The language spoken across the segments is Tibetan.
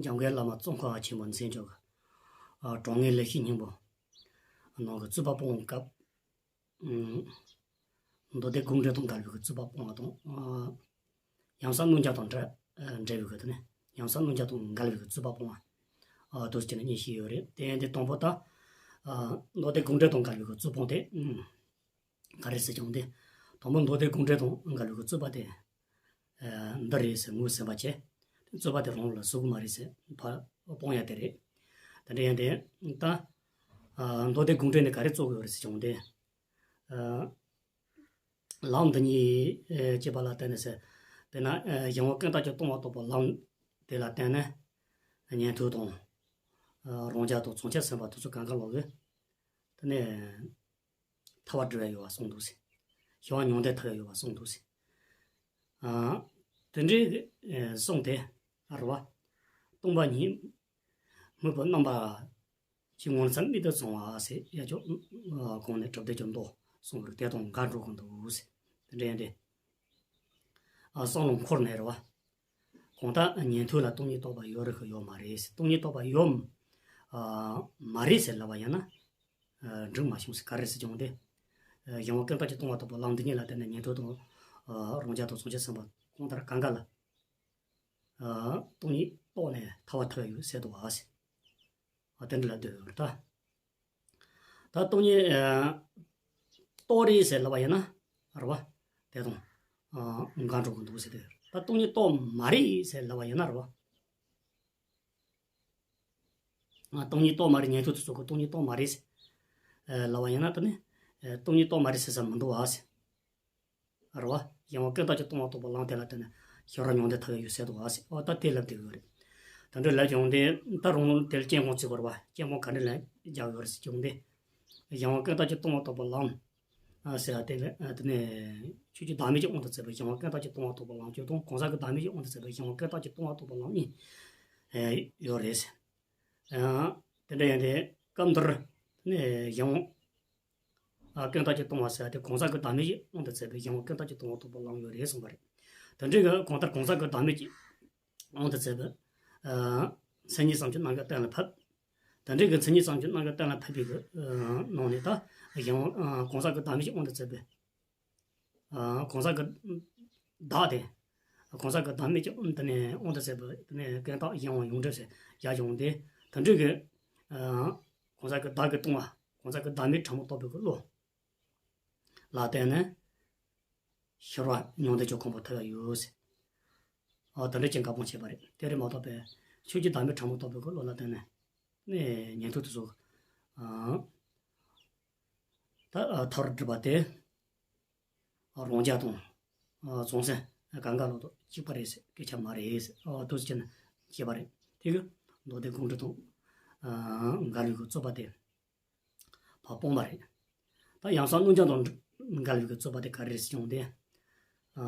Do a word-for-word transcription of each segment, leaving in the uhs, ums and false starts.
འཇམ་མགོན་བླ་མ་ཙོང་ཁ་པ་ཆེན་པོ་མཚན་མཆོག་གི་ཨ་དྲང་ངེས་ལེགས་བཤད་སྙིང་པོ་ནང་གི་རྩོད་པ་སྤོང་བའི་སྐབས། ཨུམ། མདོ་སྡེ་དགོངས་འགྲེལ་དང་འགལ་བའི་རྩོད་པ་སྤོང་བ་དང་། ཨ་ཡུམ་གསུམ་གནོད་འཇོམས་དང་འདྲ་ཨ་འབྲེལ་བའི་གི་དེ་ནས་ཡུམ་གསུམ་གནོད་འཇོམས་དང་འགལ་བའི་གི་རྩོད་པ་སྤོང་བ། ཨ་དེ་བྱས་ནས་གཉིས་ཤིག་ཡོད་རེད། དེ་ཡང་དེ་དང་པོ་ད་ཨ་མདོ་སྡེ་དགོངས་འགྲེལ་དང་འགལ་བའི་གི་རྩོད་སྤོང་དེ། ཨུམ། ག་རེ་ཟེར་ཀྱང་དེ། དང་པོ་མདོ་སྡེ་དགོངས་འགྲེལ་དང་འགལ་བའི་རྩོད་པ་དེ། ཨ་འདི་རེད་ཟེར་ངོས་ཟིན་པ་བྱས། རྩོད་པ་དེ་རང་ལ་བཟོ་གི་མ་རེད་ཟེར་ཕར་སྤོང་ཡ་དེ་རེད། དེ་འདྲ་ཡིན་དེ། ད་ཨ་མདོ་སྡེ་དགོངས་འགྲེལ་ནས་ག་རེ་རྩོད་གི་ཡོད་རེད་ཟེར་ཀྱང་དེ། ཨ་ལམ་འདི་གཉིས་ཨ་བྱེད་པ་ལ་བརྟེན་ནས་ཟེར། དཔེར་ན་ཨ་གཞན་དབང་ཀུན་བཏགས་ཀྱིས་སྟོང་པ་རྟོགས་པའི་ལམ་དེ་ལ་བརྟེན་ནས་ཉན་ཐོས་དང་། ཨ་རང་རྒྱལ་དང་བྱང་ཆུབ་སེམས་དཔའ་དེ་ཚོ་གང་ག་ལོག་གི་དེ་ནས། ཐར་པ་སྒྲུབ་ཡ་ཡོད་པ་གསུངས་འདུག་ཟེར། ཞི་བ་མྱང་འདས་ཐོབ་ཡ་ཡོད་པ་གསུངས་འདུག་ཟེར། ཨ། དེ་འདྲའི་ཨེ་གསུངས་ཏེ། ཨ་རེད་བ། སྟོང་པ་ཉིད་མོས་པའི་རྣམ་པ་ཅིག་ངོ་མཚར་རྨད་དུ་བྱུང་བ་ཟེར་ཡ་ཅོག་ཨ་གོང་ནས་གྲུབ་བདེ་ཅོག་མདོ་གསུངས་པ་རེད། དེ་དང་འགལ་འགྲོ་གི་འདུག་ཟེར། དེ་འདྲ་ཡིན་ཏེ། ཨ་བསམ་བློ་འཁོར་ནས་རེད་བ། གང་ལྟར་ཉན་ཐོས་ལ་སྟོང་ཉིད་རྟོགས་པ་ཡོད་རེད་གི་ཡོད་མ་རེད་ཟེར། སྟོང་ཉིད་རྟོགས་པ་ཡོད། ཨ་མ་རེད་ཟེར་ལབ་པ་ཡིན་ན། ཨ་འགྲིག་མ་བྱུང་ཟེར། ག་རེ་ཟེར་ཀྱང་དེ། ཨ་གཞན་དབང་ཀུན་བཏགས་ཀྱིས་སྟོང་པ་རྟོགས་པའི་ལམ་འདི་ཉིད་ལ་བརྟེན་ནས་ཉན་ཐོས་དང་། ཨ་རང་རྒྱལ་དང་བྱང་ཆུབ་སེམས་དཔའ་གང་ལྟར་གང་ག་ལ། ཨ་སྟོང་ཉིད་རྟོགས་ནས་ཐར་པ་ཐོབ་ཡོད་ཟེར་འདུག་བ་ཟེར། ཨ་དེ་འདྲ་ལབ་འདོད་ཡོད་རེད་ད། ད་སྟོང་ཉིད་ཨ་རྟོགས་རེད་ཟེར་ལབ་པ་ཡིན་ན། རེད་བ། དེ་དང་ཨ་འགལ་འགྲོ་གི་འདུག་ཟེར་དེ། ད་སྟོང་ཉིད་རྟོགས་མ་རེད་ཟེར་ལབ་པ་ཡིན་ན་རེད་བ། ཨ་སྟོང་ཉིད་རྟོགས་མ་རེད། ཉན་ཐོས་དེ་ཚོ་གིས་སྟོང་ཉིད་རྟོགས་མ་རེད་ཟེར་ལབ་པ་ཡིན་ན། དེ་ནི་ཨ་སྟོང་ཉིད་རྟོགས་མ་རེད་ཟེར་ས་མི་འདུག་བ་ཟེར། རེད་བ། གཞན་དབང་ཀུན་བཏགས་ཀྱིས་སྟོང་པ་རྟོགས་པའི་ལམ་དེ་ལ་བརྟེན་ནས་ཞི་བ་མྱང་འདས་ཐོབ་ཡ་ཡོད་ཟེར་འདུག་བ་ཟེར། ཨོ་ད་དེ་ལབ་བསྡད་ཡོད་རེད། དེ་འདྲ་ལབ་བྱུང་སྟེ། ད་རུང་དེ་ལ་དཔྱད་སྒོམ་བྱེད་དགོས་རེད་བ། དཔྱད་སྒོམ་ག་འདྲ་ལ་རྒྱག་ཡོད་རེད་ཟེར་བྱུང་སྟེ། གཞན་དབང་ཀུན་བཏགས་ཀྱིས་སྟོང་པ་རྟོགས་པའི་ལམ། ཨ་ཟེར་བ་དེ་ལ་ཨ་དེ་ནས་ཆོས་ཀྱི་བདག་མེད་ཀྱི་དབང་དུ་མཛད་པའི་གཞན་དབང་ཀུན་བཏགས་ཀྱིས་སྟོང་པ་རྟོགས་པའི་ལམ་གཅིག་དང་། གང་ཟག་གི་བདག་མེད་ཀྱི་དབང་དུ་མཛད་པའི་གཞན་དབང་ཀུན་བཏགས་ཀྱིས་སྟོང་པ་རྟོགས་པའི་ལམ་གཉིས་ཨེ་ཡོད་རེད་ཟེར། ཨ་དེ་འདྲ་ཡིན་དེ་སྐབས་འདིར་ནས་གཞན་དབང་ཨ་ཀུན་བཏགས་ཀྱིས་སྟོང་པ་ཟེར་བ་དེ་གང་ཟག་གི་བདག་མེད་ཀྱི་དབང་དུ་མཛད་པའི་གཞན་དབང་ཀུན་བཏགས་ཀྱིས་སྟོང་པ་རྟོགས་པའི་ལམ་ཡོད་རེད་གསུངས་པ་རེད། དེ་འདྲའི་གི་གང་ལྟར་གང་ཟག་གི་བདག་མེད་ཀྱི་དབང་དུ་མཛད་པའི་ཨ་མཚན་ཉིད་གསུམ་གྱི་རྣམ་གཞག་གཏན་ལ་ཕབ། དེ་འདྲའི་གི་མཚན་ཉིད་གསུམ་གྱི་རྣམ་གཞག་གཏན་ལ་ཕབ་པའི་གི་ཨ་ནང་ནས་ད་གཞན་དབང་ཨ་གང་ཟག་གི་བདག་མེད་ཀྱི་དབང་དུ་མཛད་པའི་ཨ་གང་ཟག་གི་བདག་དེ། གང་ཟག་གི་བདག་མེད་ཀྱི་དབང་དུ་ནས་དབང་དུ་མཛད་པའི་དེ་ནས་ཀུན་བཏགས་གཞན་དབང་ཡོངས་གྲུབ་ཟེར་བཞག་བྱུང་སྟེ། དེ་འདྲའི་གི་ཨ་གང་ཟག་གི་བདག་གིས་སྟོང་པ། གང་ཟག་གི་བདག་མེད་ཕྲ་མོ་རྟོགས་པའི་གི་བློ་ལ་བརྟེན་ནས་ཞི་བ་མྱང་འདས་ཀྱི་གོ་འཕང་ཐོབ་ཡ་ཡོད་ཟེར། ཨ་དེ་འདྲ་ཅིག་འགལ་སྤོང་བྱས་པ་རེད། དེ་རེད་མ་གཏོགས་པའི་ཆོས་ཀྱི་བདག་མེད་ཕྲ་མོ་རྟོགས་པའི་གི་བློ་ལ་བརྟེན་ནས་ནས་ཉན་ཐོས་དེ་ཚོ་ཨ་ད་ཨ་ཐར་སྒྲུབ་པ་དེ་ཨ་རང་རྒྱལ་དང་ཨ་བྱང་སེམས་གང་ག་ལོག་ཏུ་གཅིག་པ་རེད་ཟེར། སྐད་ཆ་མ་རེད་ཟེར། ཨ་དེ་ཚོ་ཅན་བྱས་པ་རེད། དེ་གི་མདོ་སྡེ་དགོངས་འགྲེལ་དང་ཨ་འགལ་བའི་གི་རྩོད་པ་དེ་ཕར་སྤོང་བ་རེད། ད་ཡུམ་གསུམ་གནོད་འཇོམས་དང་འགལ་བའི་གི་རྩོད་པ་དེ་ག་རེ་རེད་ཟེར་བྱུང་སྟེ། ཨ་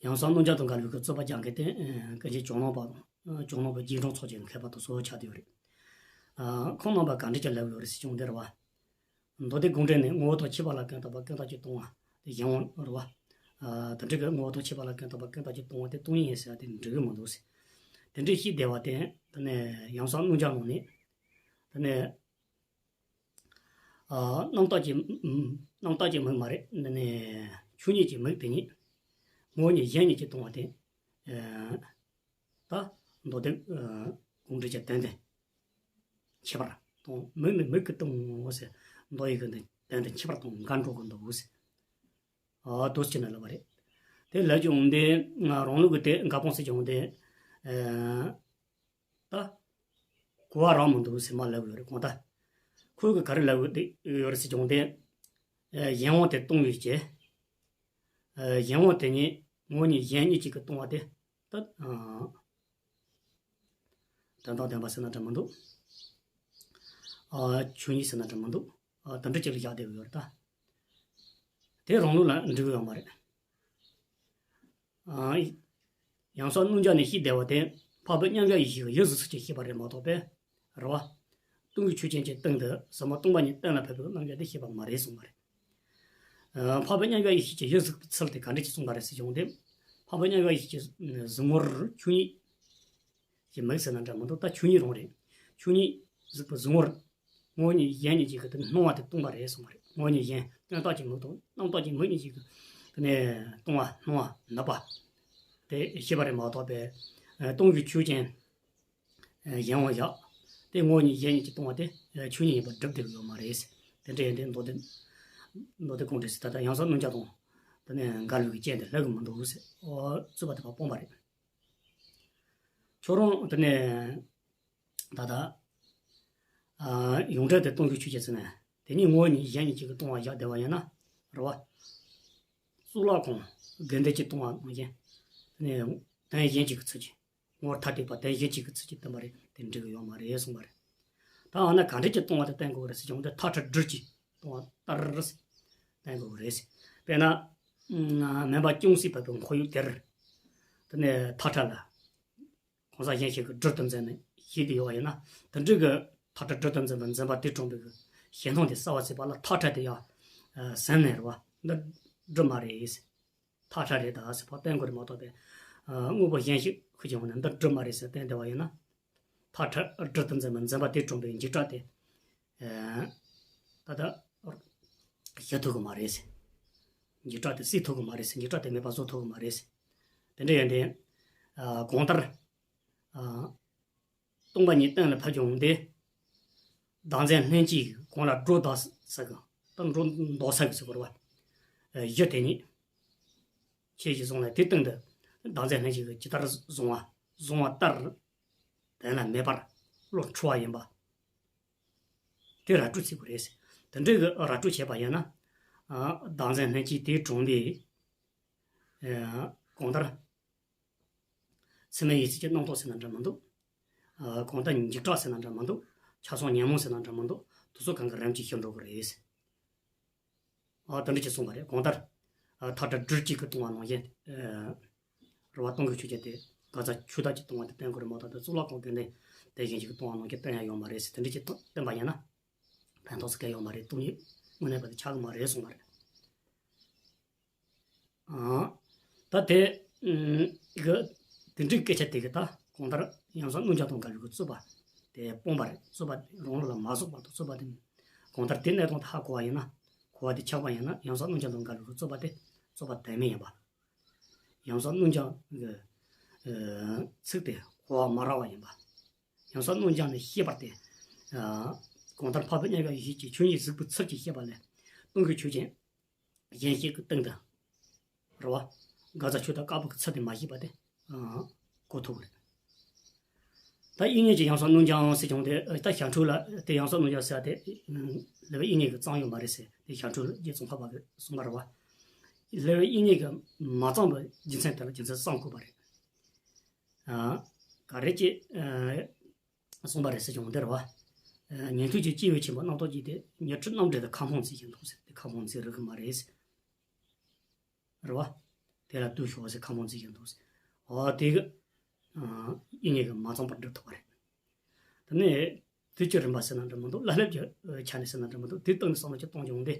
ཡུམ་གསུམ་གནོད་འཇོམས་དང་འགལ་བའི་གི་རྩོད་པ་རྒྱག་མཁན་དེ་ཨ་སྐད་ཆ་ཇོ་ནང་པ་དང་། ཨ་ཇོ་ནང་པའི་རྗེས་འབྲང་ཚོགས་ཀྱི་མཁས་པ་དེ་ཚོ་ཆགས་བསྡད་ཡོད་རེད། ཨ་ཁོང་རྣམ་པ་ག་འདྲ་ཅིག་ལབ་ཡོད་རེད་ཟེར་བྱུང་སྟེ་རེད་བ། མདོ་སྡེ་དགོངས་འགྲེལ་ནས་ངོ་བོ་དང་ཁྱད་པར་ལ་ཀུན་བརྟགས་པ་ཀུན་བརྟགས་ཀྱིས་སྟོང་པ་དེ་གཞན་དབང་རེད་བ། ཨ་དེ་འདྲ་གི་ངོ་བོ་དང་ཁྱད་པར་ལ་ཀུན་བརྟགས་པ་ཀུན་བརྟགས་ཀྱིས་སྟོང་པ་དེ་སྟོང་ཉིད་ཡིན་ཟེར་བ་དེ་འགྲིག་གི་མི་འདུག་ཟེར། དེ་འདྲའི་བཤད་བསྡད་པ་དེ་དེ་ནས་ཡུམ་གསུམ་གནོད་འཇོམས་ནང་ནས་དེ་ནས་ཨ་རྣམ་བརྟགས་ཀྱི་ཨམ་རྣམ་བརྟགས་ཀྱི་མིག་མ་རེད། དེ་ནས་ཆོས་ཉིད་ཀྱི་མིག་དེ་ཉིད་ངོ་བོ་ཉིད་གཞན་ཉིད་ཀྱིས་སྟོང་པ་དེ་ཨ་ད་མདོ་སྡེ་ཨ་དགོངས་འགྲེལ་གྱི་དོན་དེ་ཁྱད་པར་དང་། མིག་ནི་མིག་གིས་སྟོང་ངོ་ཟེར། མདོ་ཡི་གི་དོན་དེ་ཁྱད་པར་དང་འགལ་འགྲོ་གི་འདུག་ཟེར། ཨ་དེ་ཚོ་ཅན་ལབ་པ་རེད། དེ་ལབ་བྱུང་སྟེ་ང་རང་ལུགས་ཀྱི་དེ་འགལ་སྤོང་ཟེར་བྱུང་སྟེ། ཨ་ད་གོ་བ་རག་མི་འདུག་ཟེར་མར་ལབ་ཡོད་རེད། གང་ལྟར་ཁོས་གི་ག་རེ་ལབ་ཡོད་རེད་ཟེར་བྱུང་སྟེ། ཨ་གཞན་དབང་དེ་སྟོང་ཡོད་ཀྱི། ཨ་གཞན་དབང་དེ་ཉིད་ངོ་བོ་ཉིད་གཞན་ཉིད་གཅིག་གིས་སྟོང་པ་དེ། ད་ཨ་དོན་དམ་བདེན་པ་ཟེར་ན་འདྲ་མི་འདུག་ཨ་ཆོས་ཉིད་ཟེར་ན་འདྲ་མི་འདུག་ཨ་དེ་འདྲ་ཅིག་ལ་བཞག་བསྡད་ཡོད་རེད་ད། དེ་རང་ལུགས་ལ་འགྲིག་གི་ཡོད་མ་རེད། ཨ་ཡུམ་གསུམ་གནོད་འཇོམས་ནས་བཤད་བསྡད་པ་དེ་འཕགས་པའི་མཉམ་གཞག་ཡེ་ཤེས་ཀྱི་ཡུལ་གཟུགས་ཚུལ་གྱིས་བཤད་པ་རེད་མ་གཏོགས་པས། རེད་བ། སྟོང་གཞི་ཆོས་ཅན་གྱི་སྟེང་དུ་ཟབ་མོ་སྟོང་པ་ཉིད་གཏན་ལ་ཕབ་པའི་རྣམ་གཞག་དེ་བཤད་པ་མ་རེད་གསུངས་པ་རེད། ཨ་འཕགས་པའི་མཉམ་གཞག་ཡེ་ཤེས་ཀྱི་ཡུལ་གཟུགས་ཚུལ་དེ་ག་འདྲ་ཅིག་གསུངས་པ་རེད་ཟེར་བྱུང་སྟེ། འཕགས་པ་མཉམ་གཞག་ཡེ་ཤེས་ཀྱི་གཟུངས་སྔོར་ཆོས་ཉིད་ཀྱི་མིག་ཟེར་ན་འདྲ་མི་འདུག་ད་ཆོས་ཉིད་རང་རེད། ཆོས་ཉིད་གཟིགས་པའི་གཟུངས་སྔོར། ངོ་བོ་ཉིད་གཞན་གཉིས་ཀྱི་གི་དེ་སྣང་བ་དེ་སྟོང་པ་རེད་གསུངས་པ་རེད། ངོ་བོ་ཉིད་གཞན་ཀུན་བརྟགས་ཀྱི་མིག་དང་རྣམ་བརྟགས་ཀྱི་མིག་གཉིས་ཀྱི་གི་དེ་ནས་སྟོང་བ་སྣང་བ་ནུབ་པ་དེ་ཤེས་པ་རེད་མ་གཏོགས་པའི་སྟོང་གཞི་ཆོས་ཅན། གཞན་དབང་བཞག་དེ་ངོ་བོ་ཉིད་གཞན་གཉིས་ཀྱིས་སྟོང་བ་དེ་ཆོས་ཉིད་ཡིན་པར་སྒྲུབ་བསྡད་ཡོད་མ་རེད། དེ་འདྲ་ཡིན་དུས་མདོ་སྡེ། མདོ་སྡེ་དགོངས་འགྲེལ་ཟེར་ད་ལྟ་ཡང་ཟབ་གནོད་འཇོམས་དང་དེ་ནས་འགལ་བའི་རྐྱེན་དེ་སླེབས་ཀྱི་མི་འདུག་ཟེར། ཨོ་རྩོད་པ་དེ་ཕར་སྤོང་པ་རེད། ཁྱོད་རང་དེ་ནས་ད་ལྟ་ཡོངས་གྲུབ་དེ་སྟོང་གཞི་ཆོས་ཅན་ཟེར་ནས་དེ་ཉིད་ངོ་བོ་ཉིད་གཞན་གཉིས་ཀྱིས་སྟོང་བ་བཞག་བསྡད་པ་ཡིན་ན་རེད་བ། གཙུག་ལག་ཁང་དགེ་འདུན་གྱིས་སྟོང་བ་ནང་བཞིན་དེ་ནས་དོན་གཞན་གཅིག་གི་ཚུལ་གྱིས། ངོ་བོར་ཐ་དད་པ་དོན་གཞན་གཅིག་གི་ཚུལ་གྱིས་སྟོན་པ་རེད། དེ་འགྲིག་གི་ཡོད་མ་རེད་གསུངས་པ་རེད། ད་འོ་ན་གང་འདྲ་གྱིས་སྟོང་བ་དེ་བསྟན་དགོས་རེད་ཟེར་ཀྱང་དེ་ཐག་ཁྲ་སྦྲུལ་གྱིས་སྟོང་བ་ལྟར་བསྟན་དགོས་རེད། དཔེར་ན། མུན་པ་ཅུང་ཟད་བབས་པའི་ཁོར་ཡུག་དེར། དེ་ནས་ཐག་ཁྲ་ལ། གང་ཟག་གཞན་ཞིག་གིས་སྦྲུལ་དུ་འཛིན་ནས་ཤེས་ཀྱི་ཡོད་པ་ཡིན་ན། དེ་འདྲ་གི་ཐག་ཁྲ་སྦྲུལ་དུ་འཛིན་པའི་འཛིན་པ་དེ་དྲངས་པའི་གི་ཞེད་སྣང་དེ་གསལ་བར་བྱེད་པ་ལ་ཐག་ཁྲ་དེ་ཡང་ཟིན་ནས་རེད་བ། འདི་སྦྲུལ་མ་རེད། ཐག་ཁྲ་རེད་ད་ཟེར་ཕར་བསྟན་དགོས་རེད་མ་གཏོགས་པའི། དངོས་པོ་གཞན་ཞིག་ཁུར་གྱི་འོང་ནས་འདི་སྦྲུལ་མ་རེད་ཟེར་བསྟན་བསྡད་པ་ཡིན་ན། ཐག་ཁྲ་སྦྲུལ་དུ་འཛིན་པའི་འཛིན་པ་དེ་དྲངས་པའི་འཇིགས་སྐྲག་དེ། ད་ལྟ་ཞི་ཐུབ་ཀྱི་མ་རེད་ཟེར། འཇིགས་སྐྲག་དེ་སེལ་ཐུབ་ཀྱི་མ་རེད་ཟེར། འཇིགས་སྐྲག་དེ་མེད་པ་བཟོ་ཐུབ་ཀྱི་མ་རེད་ཟེར། དེ་འདྲ་ཡིན་དུས། གང་ལྟར། སྟོང་པ་ཉིད་གཏན་ལ་ཕབ་ཀྱང་དེ། བདག་འཛིན་ལྷན་སྐྱེས་ཀྱིས་གང་ལ་སྒྲོ་བཏགས་ས་གི། ད་སྒྲོ་འདོགས་ས་གི་ཟེར་དགོས་རེད་བ། གཞི་དེ་ཉིད། ཆོས་ཅན་བཟུང་ནས་དེའི་སྟེང་དུ། བདག་འཛིན་ལྷན་སྐྱེས་ཀྱིས་ཇི་ལྟར་བཟུང་བ། བཟུང་བ་ལྟར། དོན་ལ་མེད་པར་བློ་འཁྲུལ་བ་ཡིན་པ། དེ་ར་སྤྲོད་བྱེད་དགོས་རེད། དེ་འདྲའི་གི་ར་སྤྲོད་བྱས་པ་ཡིན་ན། བདག་འཛིན་ལྷན་སྐྱེས་དེས་དྲངས་པའི། གང་ལྟར། མཚན་མའི་ཡུལ་ཅན་གྱི་རྣམ་རྟོག་ཟེར་ན་འདྲ་མི་འདུག་གང་ལྟར་འཇིགས་སྐྲག་ཟེར་ན་འདྲ་མི་འདུག་ཆགས་སོགས་ཉོན་མོངས་ཟེར་ན་འདྲ་མི་འདུག་དེ་ཚོ་གང་ག་རིམ་གྱིས་ཞི་འགྲོ་གི་རེད། ཨ་དེ་འདྲ་ཅིག་གསུངས་པ་རེད། གང་ལྟར། ཐག་ཁྲ་སྦྲུལ་གཅིག་གིས་སྟོང་བ་ནང་བཞིན། རེད་བ། སྟོང་གཞི་ཆོས་ཅན་དེ། གང་ཟག་ཆོས་བདག་གིས་སྟོང་བ་དེ་བསྟན་དགོས་རེད་མ་གཏོགས་དེ་གཙུག་ལག་ཁང་དགེ་འདུན་དེ་གཞན་ཞིག་གིས་སྟོང་བ་ནང་བཞིན་བསྟན་ཡ་ཡོད་མ་རེད་ཟེར། དེ་འདྲ་ཅིག་བསྟན་པ་ཡིན་ན། ཕན་ཐོགས་སུ་གལ་ཡོད་མ་རེད། སྟོང་ཉིད་དངོས་གནས་པ་དེ་ཆགས་ཀྱི་མ་རེད་གསུངས་པ་རེད། ཨང་། ད་དེ། གི། དེ་འདྲའི་སྐད་ཆ་དེ་གི་ད་གང་ལྟར་ཡུམ་གསུམ་གནོད་འཇོམས་དང་འགལ་བའི་རྩོད་པ་དེ་སྤོང་བ་རེད། རྩོད་པ་རང་ལུགས་ལ་མ་སོགས་པ་དང་རྩོད་པ་དེ། གང་ལྟར་དེ་གནས་སྟངས་དེ་ཧ་གོ་བ་ཡིན་ན། གོ་བ་དེ་ཆགས་པ་ཡིན་ན་ཡུམ་གསུམ་གནོད་འཇོམས་དང་འགལ་བའི་རྩོད་པ་དེ་རྩོད་པ་དོན་མེད་ཡིན་པ། ཡུམ་གསུམ་གནོད་འཇོམས་ཀྱི་ཚིག་དེ་གོ་བ་མ་རག་པ་ཡིན་པ། ཡུམ་གསུམ་གནོད་འཇོམས་ནི་ཤེས་པར་ཏེ། གང་ལྟར་འཕགས་པའི་མཉམ་གཞག་ཡེ་ཤེས་ཀྱི་ཆོས་ཉིད་གཟིགས་པའི་ཚུལ་གྱིས་ཤེས་པ་ལས། སྟོང་གཞི་ཆོས་ཅན། གཞན་ཞིག་གི་སྟེང་དུ། རེད་བ། གང་ཟག་ཆོས་དང་བཀག་པའི་ཚུལ་དེ་མ་ཤེས་པ་དེ། གོ་ཐུབ་པ་རེད། ད་དབྱིག་གཉེན་གྱི་ཡུམ་གསུམ་གནོད་འཇོམས་ཟེར་ཀྱང་དེ་ད་ཞར་འཕྲོས་ལ་དེ་ཡུམ་གསུམ་གནོད་འཇོམས་ཟེར་བ་དེ། སློབ་དཔོན་དབྱིག་གཉེན་གྱིས་བརྩམས་ཡོད་མ་རེད་ཟེར། དེ་ཞར་འཕྲོས་ལ་རྗེ་ཙོང་ཁ་པ་གིས་གསུངས་པ་རེད་བ། སློབ་དཔོན་དབྱིག་གཉེན་གྱིས་མ་བརྩམས་པའི་རྒྱུ་མཚན་དེ་ལ་རྒྱུ་མཚན་བརྩམས་དགོས་པ་རེད། ག་རེ་ཅིག་གསུངས་པ་རེད་ཟེར་ཀྱང་འདིར་བ། ཉན་ཐོས་ཀྱི་སྐྱེས་བུ་ཆེན་པོ་རྣམ་རྟོག་གཅིག་དེ་ཉི་ཁྲི་རྣམ་འགྲེལ་དུ་ཁ་འཕངས་མཛད་ཀྱི་འདུག་ཟེར་ཏེ་ཁ་འཕངས་མཛད་རིགས་ཀྱི་མ་རེད་ཟེར། རེད་བ། དེ་ལ་ལྟོས་ཤོག་ཟེར་ཁ་འཕངས་མཛད་ཀྱི་འདུག་ཟེར། འོ་དེ་གི། དབྱིག་གཉེན་གྱིས་མ་བརྩམས་པར་སྒྲུབ་ཐུབ་པ་རེད། དེ་ནས། དུས་ཀྱི་རིམ་པ་ཟེར་ན་འདྲ་མི་འདུག་བླ་སློབ་ཀྱི་ཆ་ནས་ཟེར་ན་འདྲ་མི་འདུག་དེ་སྟེང་ནས་བསམ་བློ་ཅིག་གཏོང་བྱུང་སྟེ།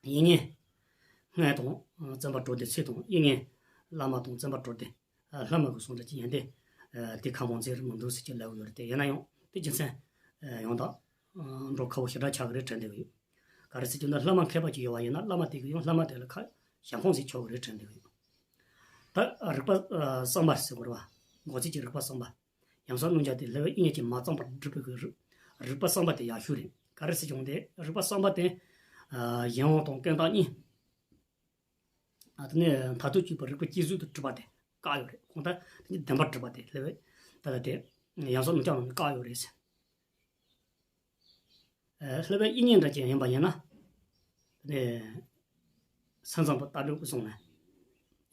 དབྱིག་གཉེན། སྔོན་དང་བཙུན་པ་གྲོལ་ཏེ་ཚེ་དང་དབྱིག་གཉེན། བླ་མ་དང་བཙུན་པ་གྲོལ་ཏེ། བླ་མ་གི་གསུང་སྒྲ་ཅིག་ཡིན་ཏེ། དེ་ཁ་འཕངས་མཛད་རིགས་མི་འདུག་ཟེར་གྱི་ལབ་ཡོད་རེད་དེ། ཡིན་ན་ཡང་དེ་རྒྱུ་མཚན། ཡང་དག་འགྲོ་ཁག་པོ་ཞེ་དྲག་ཆགས་ཀྱི་རེད་དྲན་བསྡད་ཀྱི་ཡོད། ག་རེ་ཟེར་གྱི་ན་བླ་མ་མཁས་པ་ཅིག་ཡོད་པ་ཡིན་ན་བླ་མ་དེ་གིས་ཡང་བླ་མ་དེ་ལ་ཁ་ཞལ་འཕངས་ཟིག་ཆོག་གི་རེད་དྲན་བསྡད་ཀྱི་ཡོད། ད་རིགས་པ་གསུམ་པ་ཟེར་དགོས་རེད་བ། མགོ་ཚིག་གི་རིགས་པ་གསུམ་པ། ཡུམ་གསུམ་གནོད་འཇོམས་དེ་སློབ་དཔོན་དབྱིག་གཉེན་གྱིས་མ་བརྩམས་པར་སྒྲུབ་པའི་རིགས། རིགས་པ་གསུམ་པ་དེ་ཡག་ཤོས་རེད། ག་རེ་ཟེར་ཀྱང་དེ་རིགས་པ་གསུམ་པ་དེ། གཞན་དབང་དང་ཀུན་བརྟགས་གཉིས། དེ་ནས་མཐར་ཐུག་གཅིག་པའི་རིགས་པ་སྐྱེ་གཟུགས་དུ་གྲུབ་པ་དེ་བཀག་ཡོད་རེད། གང་ལྟར་དེ་ནི་བདེན་པར་གྲུབ་པ་དེ་སློབ་དཔོན་ད་ལྟ་དེ། ཡུམ་གསུམ་གནོད་འཇོམས་ནང་ནས་བཀག་ཡོད་རེད། སློབ་དཔོན་དབྱིག་གཉེན་འདྲ་ཅིག་ཡིན་པ་ཡིན་ན། དེ་ནས། སེམས་ཙམ་པ་ལྟ་གྲུབ་བཟུང་ནས།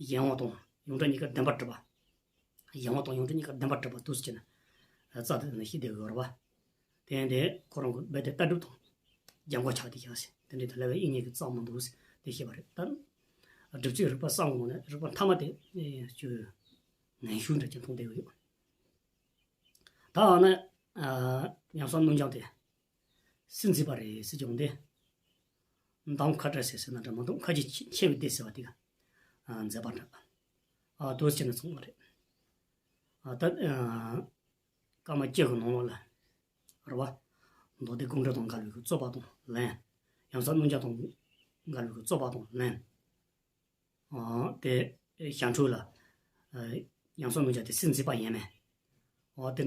གཞན་དབང་དང་ཡོངས་གྲུབ་གཉིས་ཀ་བདེན་པར་གྲུབ་པ། གཞན་དབང་དང་ཡོངས་གྲུབ་གཉིས་ཀ་བདེན་པར་གྲུབ་པ་འདུག་ཟེར་ནས། རྩ་དེ་ནས་ཤེས་བསྡད་ཡོད་རེད་བ། དེ་ཡིན་དེ་ཁོ་རང་གི་རྦད་དེ་ལྟ་གྲུབ་དང་། རྒྱབ་འགལ་ཆགས་བསྡད་ཀྱང་ཟེར། དེ་འདྲའི་དེ་སློབ་དཔོན་དབྱིག་གཉེན་གྱིས་བརྩམས་མི་འདུག་ཟེར་དེ་ཤེས་པ་རེད་ད། སྒྲུབ་བྱེད་རིགས་པ་གསུམ་གི་ནང་ནས་རིགས་པ་མཐའ་མ་དེ། ཅུ། ངན་ཤོས་འདྲ་ཅིག་མཐོང་བསྡད་ཡོད། ད་འོ་ན། ཡུམ་གསུམ་གནོད་འཇོམས་དེ། སུས་མཛད་པ་རེད་ཟེར་ཀྱང་དེ། འདམ་ཁ་བྲལ་ཟེར་ཟེར་ན་འདྲ་མི་འདུག་ཁ་ཅིག་ཆེ་བའི་སྡེ་ཟེར་བ་དེ་ག་མཛད་པ་འདྲ། ཨ་དུ་ཟེར་ནས་ཚང་མ་རེད། ཨ་ད་ཨ་སྐར་མ་བརྒྱད་ཀྱི་ནང་ལོགས་ལ་རེད་བ། མདོ་སྡེ་དགོངས་འགྲེལ་དང་འགལ་བའི་རྩོད་པ་དང་ལན། ཡུམ་གསུམ་གནོད་འཇོམས་དང་འགལ་བའི་རྩོད་པ་དང་ལན། ཨ་དེ་ཞར་འཕྲོས་ལ་ཨ་ཡུམ་གསུམ་གནོད་འཇོམས་དེ་སྲིད་འཛིན་པ་ཡིན་མིན། ཨ་དེ་